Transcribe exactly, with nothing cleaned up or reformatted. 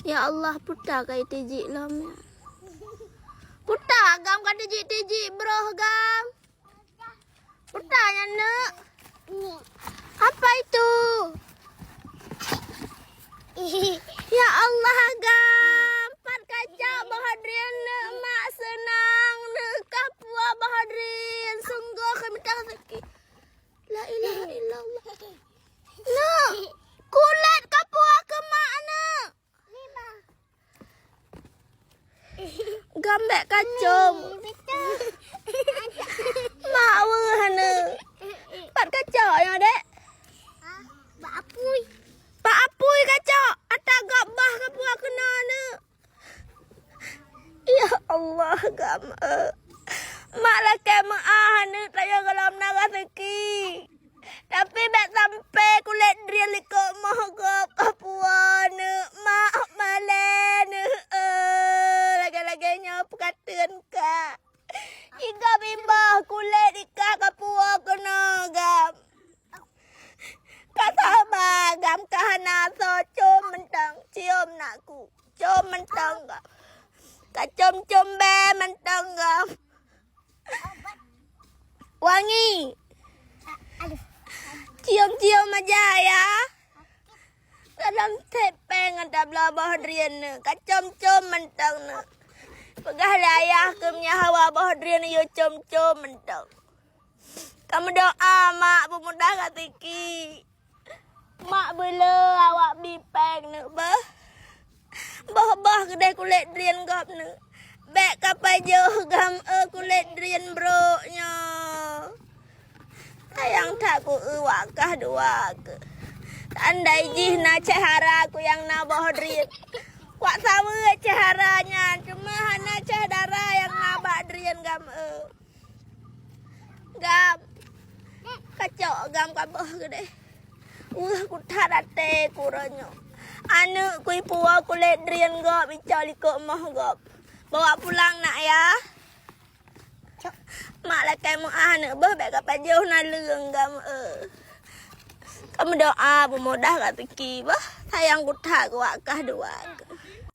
Ya Allah, peue ta ka tijik lom. Peue ta gam ka tijik-tijik broh gam. Peue ta nyan, Neuk? Apa itu? Ya Allah, gam. Pat kacok boh drien, Neuk, mak seunang, Neuk, kapua boh drien. Sunggoh keu mita sakét. La ilaha illallah. Neuk, kulét kapua keu mak, Neuk. Gam bèk kacok. Mak weueh, Neuk. Pat kacok nyoe, Dek? Bak apui. Bak apui kacok. Ata gob bah kapua keunoe, Neuk. Ya Allah, gam, eh. Mak lakèe meu'ah, Neuk, tanyoe gohlom na raseuki. Tapi bèk sampai kulét drien likot moh gob kapua, Neuk. Mak malèe, Neuk, eh. Lagèe-lagèe nyoe peukateuen ka. Igob iboh kulét ikah kapua keunoe gam. Ka saba gam ka hana soe, com mantong, ciom nakku. Com mantong gam. Ka com-com bèe mantong gam. Wangi. Ciom-ciom aja ya. Dalam sép péng ata bloe boh drien nyoe. Ka com-com mantong nyoe. Peugah lé ayah keuh meunyo hawa boh drien yue com-com mantong. Ka meudoa mak beumudah raseuki. Mak beu le awak bi péng nyoe beuh. Boh-boh keudeh kulét drien gob nyoe. Bèk ka pajoh gam, eh, kulét drien brok nyoe. Sayang that ku, eh, wak kah dua keuh. Andai jih na syedara ku nyang na boh drien, wak saweue syedara nyan, cuma hana syedara nyang na bak drien gam, eh. Gam. Kacok gam ka boh keudeh. Weueh ku that até ku uroe nyoe. Aneuk ku ipuwoe kulét drien gob, icok likot moh gob. Bawa pulang nak ya. Mak lakèe meu'ah aneuk beuh, bèk ka pajoh naleueng gam, eh. Ka meudoa beumudah raseuki beuh. Sayang ku that ku wak kah dua keuh.